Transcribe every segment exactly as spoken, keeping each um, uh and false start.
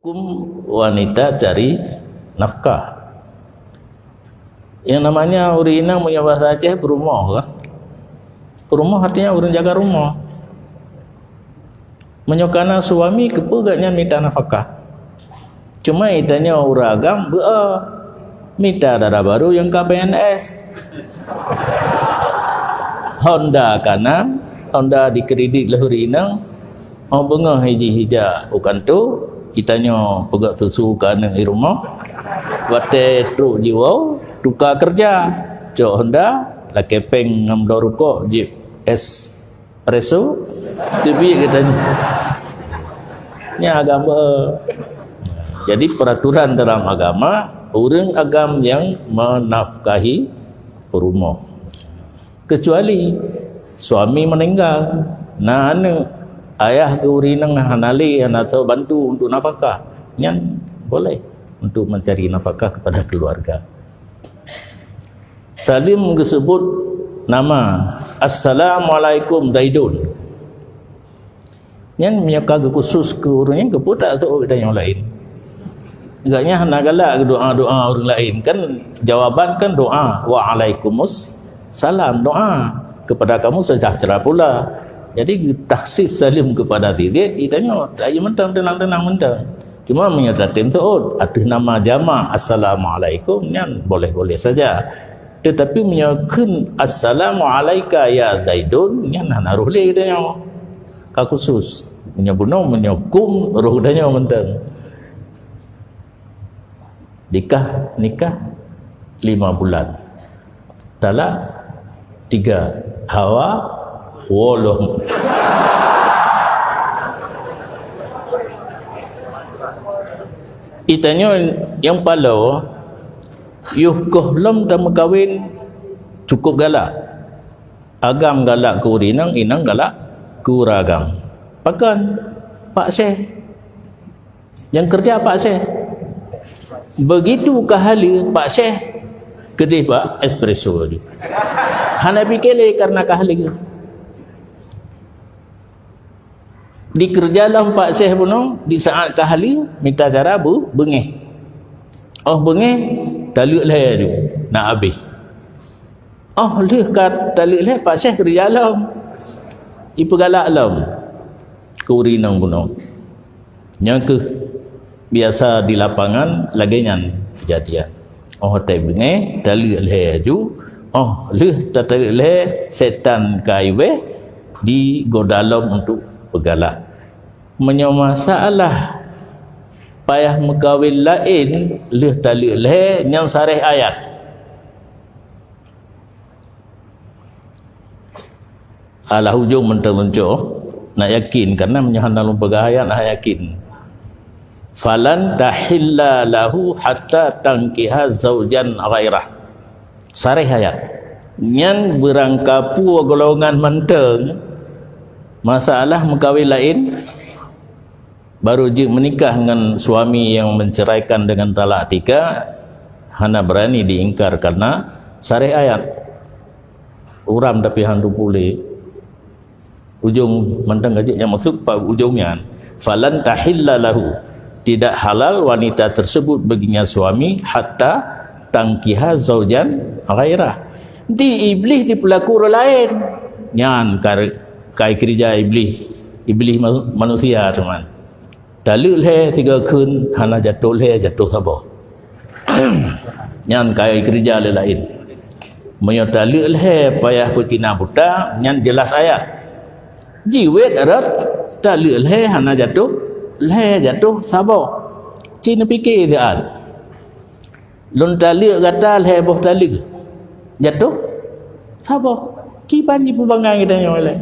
Hukum wanita cari nafkah. Yang namanya ureueng inong meunyoe bahasa Aceh peurumoh kan? Peurumoh artinya ureueng jaga rumoh. Meunyoe kana suami, keupeue gobnyan mita nafkah? Cuma geutanyoe ureueng agam beu-e mita dara barô nyang ka P N S. Honda kana, Honda dikredit lé ureueng inong, 'oh beungoh jih ija u kantô, geutanyoe peugöt susu keu aneuk di rumoh. Watèe trok jiwoe, tuka keureuja. Cok Honda, lakèe pèng ngon bloe rukok, jieb espresso, teubiet geutanyoe. Nyan agama. Jadi, peraturan dalam agama, ureueng agam nyang menafkahi rumoh. Kecuali suami meninggal, na aneuk, ayah keu ureueng inong hana lé, hana teubantu untuk nafkah, nyan boleh untuk mencari nafkah kepada keluarga. Salim geuseubut nama, "Assalamualaikum Zaidun." Nyan meunyoe ka geukhusos keu ureueng nyan, keupeue tak seuôt geutanyoe laén? Agaknya hana galak doa-doa ureueng laén. Kan jawaban kan doa, "Waalaikumsalam," doa, "Kepada kamu sejahtera pula." Jadi, takhsis salim kepada Zaid, geutanyoe, tak mantong, teunang-teunang mantong. Cuma meunyoe tatem seuôt, ateueh nama jamak, "Assalamualaikum," nyan boleh-boleh saja. Tetapi meunyoe kheun, "Assalamu alaika ya Zaidun," nyan hana roh lé geutanyoe. Ka khusos. Meunyoe bunoe, meunyoe kum, roh geutanyoe mantong. Nikah, nikah lima bulan. Talak tiga. Hawa wolom. Geutanyoe nyang paloe, yoh goh lom tameukawen, cukup galak. Agam galak keu ureueng inong, inong galak keu ureueng agam. Pakon? Pak Syekh. Nyang keureuja Pak Syekh. Begitu ka haleue, Pak Syekh keudeh bak espresso laju. Hana pike lé kareuna ka haleue. Dikeureuja lom Pak Syekh bunoe, di saát ka haleue, mita cara beu-, beungéh. 'Oh beungéh, taleuek lhèe laju, na abéh. 'Oh lheueh ka taleuek lhèe, Pak Syekh keureuja lom. Ipeugalak lom keu ureueng inong bunoe. Nyan keuh biasa di lapangan lagèe nyan keujadian. 'Oh watèe beungéh, taleuek lhèe laju. 'Oh lheueh tataleuek lhèe, setan ka iwèh, digoda lom untuk peugalak. Meunyoe masalah payah meukawen laén lheueh taleuek lhèe, nyan saréh ayat. Alah ujông mantong lôn cok, nak yakin, kareuna meunyoe hana lôn peugah ayat, hana yakin. "Falan tahilla lahu hatta tankiha zaujan ghairah." Saréh ayat. Nyan beurangkapeue golongan mantong masalah meukawen laén, baru jeuet meunikah ngon suami nyang menceraikan dengan talak tiga, hana beurani diingkar kareuna saréh ayat. Uram tapi han tupeue lé. Ujông mantong ka jeuet nyang maksud pa ujông nyan. "Falan tahilla lahu." Tidak halal wanita tersebut baginya suami hatta tankiha zaujan ghairah. Di Iblih dipeulaku ureueng laén. Nyan ka, ka keureuja Iblih. Iblih ma-, manusia teuma. Taleuek lhèe sigoe kheun, hana jatoh lhèe, jatoh saboh. Nyan ka keureuja lé laén. Meunyoe taleuek lhèe payah peucina buta, nyan jeulaih ayat. Jiwèt rot, taleuek lhèe hana jatoh lhèe, jatoh saboh. Ci neupike siat. Lôn taleuek gata lhèe boh taleuek. Jatoh saboh. Kiban jipeubangai geutanyoe lé.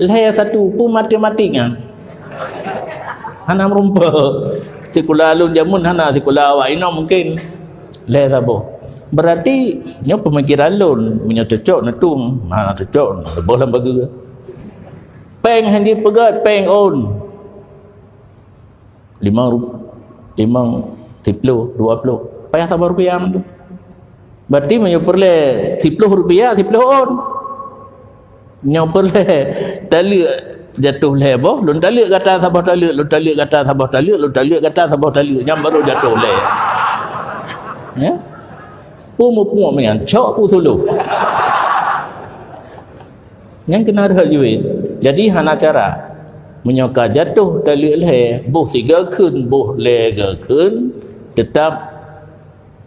Lhèe satu pun matematik nyan. Hana meurumpok. Sikula lôn jameun hana, sikula awak inoe mungken. Lhèe saboh. Berarti nyoe peumikiran lôn, meunyoe cocok neutueng, hana cocok neuboh lam bageue. Péng han jipeugöt, péng ôn. Limong rup-, limong, siploh, dua ploh. Payah saboh rupiah mantong. Berarti meunyoe peureulèe siploh rupiah, siploh ôn. Nyoe peureulèe taleuek, Jatuh lhèe boh, lôn taleuek gata saboh taleuek, lôn taleuek gata saboh taleuek, lôn taleuek gata saboh taleuek, nyan baru jatuh lhèe. Ya? Peue muphom nyan, cok peue suluh. Nyan keunan rhot jeuet. Jadi hana cara. Meunyoe ka jatuh taleuek lhèe, boh sigoe kheun, boh lhèe goe kheun, teutap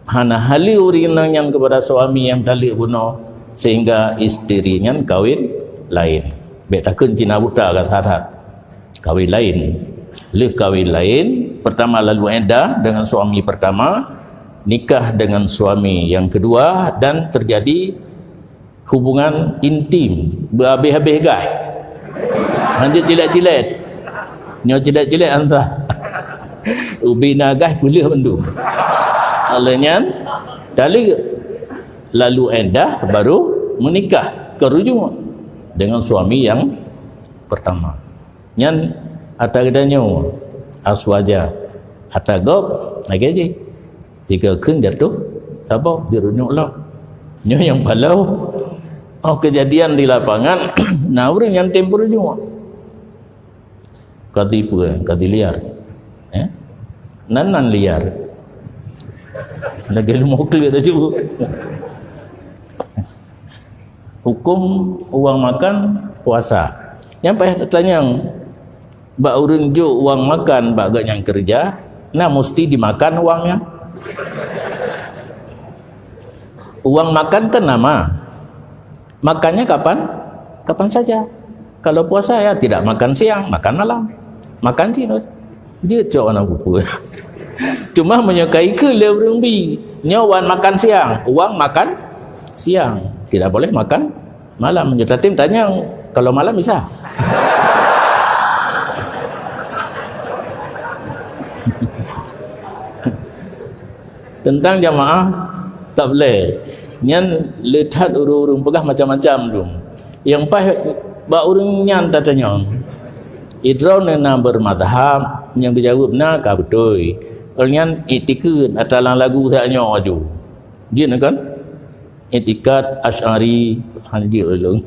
hana halé ureueng inong nyan keupada suami nyang taleuek bunoe, sehingga isteri nyan kawin laén. Bèk takheun Cina buta ka that-that. Kawin laén. Lheueh kawin laén, pertama lalu iddah dengan suami pertama, nikah dengan suami yang kedua, dan terjadi hubungan intim, beuhabéh-habéh gaih. Hanjeuet cilet-cilet. Nyoe cilet-cilet ansah. Ubena gaih peuleueh mandum. Oleh nyan, taleuek. Lalu iddah, baru menikah, keurujuk dengan suami yang pertama. Nyan ata geutanyoe, aswaja. Ata gob, lagèe jih. Sigoe kheun jatuh saboh, jeuet runyuek lom. Nyoe nyang palao, oh, keujadian di lapangan, na ureueng nyang tem peurunyuek. Kadhi peue, kadhi liar. Eh? Nan, nan liar. Lagèe leumo kleuet laju. Huköm uang makan puasa. Nyang payah tatanyong, bak ureueng jok uang makan bak gobnyan keureuja, na musti jimakan uang nyan? Uang makan kan nama. Makannya kapan? Kapan saja. Kalau puasa, ya tidak makan siang, makan malam. Makan cit. Jeuet cok aneuk buku. Cuma meunyoe ka ikheun lé ureueng bi, nyoe wan makan siang, uang makan siang. Tidak boleh makan malam. Meunyoe tatem tanyong, kalau malam bisa. Teuntang jamaah tabligh, nyan le that ureueng-ureueng peugah macam-macam tu. Nyang paih bak ureueng nyan tatanyong, "Droeneuh na bermadhab?" Nyang geujaweueb na ka beutôi. Nyan iktikeuet ata lam lagu saat nyoe aju. Jeuet kan? Iktikad Asy'ari, hanjeuet ulôn.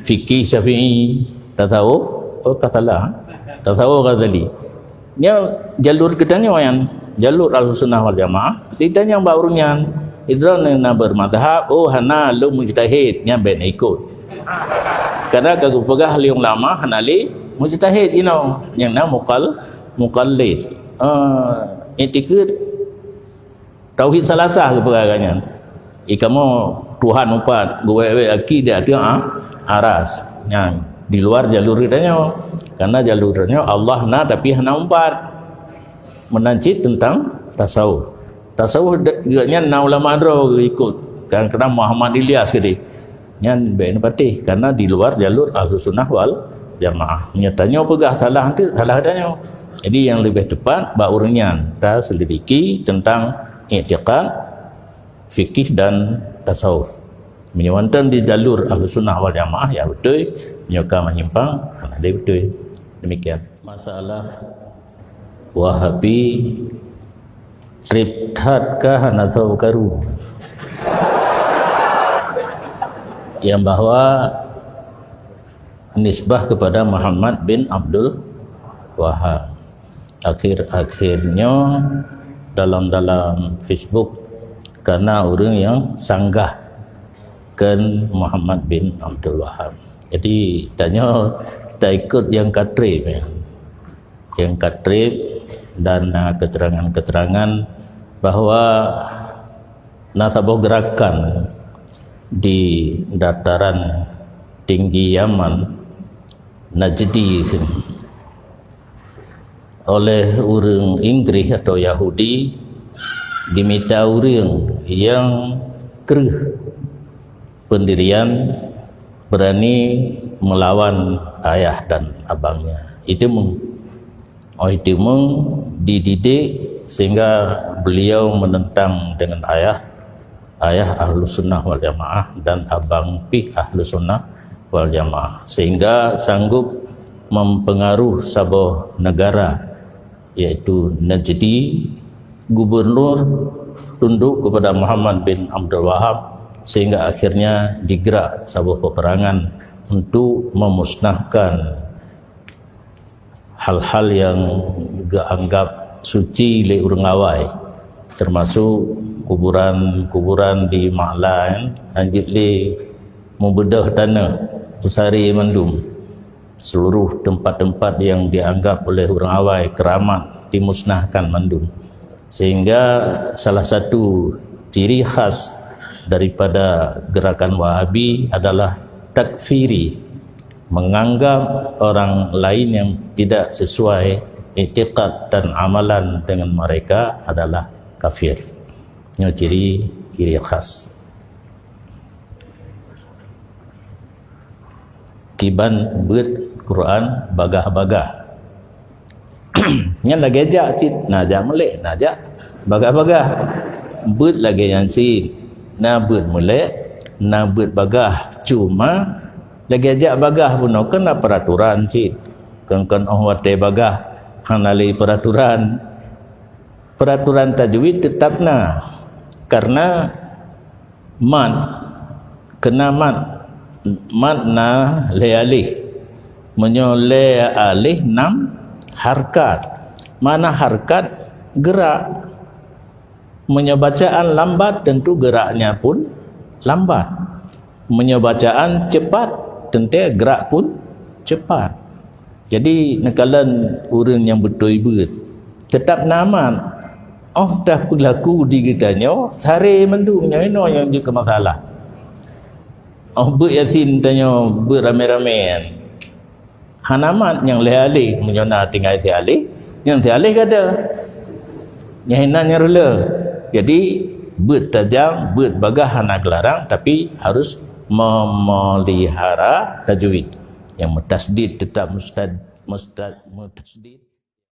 Fikih Syafi'i, tasawuf, oh, ka salah. Tasawuf Ghazali. Nyan jalur geutanyoe nyan, jalur Ahlussunnah wal Jamaah. Ditanyong bak ureueng nyan, "Droeneuh na bermadhab?" "Oh, hana, lôn mujtahid." Nyan bèk ikot. Karena ka geupeugah lé ulama hana lé mujtahid inoe, nyang na muqal-, muqallid. Ah, iktikeuet Tauhid Salasah geupeugah nyan. Di kamoe Tuhan upat, geuwèt-wèt aki di ateueh a-, aras. Nyan di luar jalur geutanyoe. Karena jalur geutanyoe Allah na tapi hana upat. Meunan cit teuntang tasawuf. Tasawuf de-, geuh nyan na ulama droe geuikot. Kadang-kadang Muhammad Ilyas keudeh. Nyan bèk neupatéh, karena di luar jalur Ahlussunnah wal Jamaah. Meunyoe tanyoe peugah salah, enteuk salah tanyoe. Jadi, nyang leubeh teupat bak ureueng nyan taselidiki teuntang iktikad, fikih dan tasawuf. Meunyoe mantong di jalur Ahlussunnah wal Jamaah, ya beutôi. Meunyoe ka menyimpang, hana lé beutôi. Demikian. Masalah Wahabi treb that ka hana soe karu. Yang bahwa nisbah kepada Muhammad bin Abdul Wahab. Akhir-akhirnya dalam-dalam Facebook karena ureueng yang sanggah keu Muhammad bin Abdul Wahab. Jadi, tanyoe taikot nyang ka treb, ya. Nyang ka treb dan na keterangan-keterangan bahwa na saboh gerakan di dataran tinggi Yaman, Najdi, oleh ureueng Inggris atau Yahudi, dimita ureueng nyang kreueh pendirian, berani melawan ayah dan abangnya. Itu meng-, oh, itu meng-, dididik sehingga beliau menentang dengan ayah, ayah Ahlussunnah wal Jamaah dan abang pih Ahlussunnah wal Jamaah, sehingga sanggup mempengaruh saboh negara, yaitu Najdi, gubernur tunduk kepada Muhammad bin Abdul Wahab, sehingga akhirnya digerak saboh peperangan untuk memusnahkan hal-hal yang geuanggap suci lé ureuëng awai, termasuk kuburan-kuburan di Ma'la, nyan jeuet lé mubeudoh tanoh, peusaré mandum. Seluruh tempat-tempat yang dianggap oleh ureuëng awai keramat dimusnahkan mandum. Sehingga salah satu ciri khas daripada gerakan Wahabi adalah takfiri, menganggap orang lain yang tidak sesuai iktikad dan amalan dengan mereka adalah kafir. Nyoe ciri, ciri khas. Kiban beuet Quran bagah-bagah. Nyan lagée jak cit, na jak meulek, na jak bagah-bagah. Beuet lagée nyan cit, na beuet meulek, na beuet bagah. Cuma lagée jak bagah bunoe kan na peraturan cit. Kon-kon óh watée bagah hana lé peraturan. Peraturan tajwid tetap na. Karena mad, kena mad. Mad na lhée alih. Meunyoe lhée alih nam harkat. Mana harkat gerak. Meunyoe bacaan lambat tentu geraknya pun lambat. Meunyoe bacaan cepat tentu gerak pun cepat. Jadi neukalon ureuëng nyang beutôi beuet tetap na mad. Óh tapeulaku di geutanyoe saré mandum nyang inoe nyang jeuet keu masalah. Óh beuet Yasin tanyoe beuet ramé-ramé. Hana mad nyang lhée alih, meunyoe na tinggai si alih, nyang si alih gata. Nyang hinan nyang rula. Jadi beuet tajam, beuet bagah hana geularang, tapi harus memelihara tajwid. Nyang mutasdid tetap mustad, mustad, mutasdid.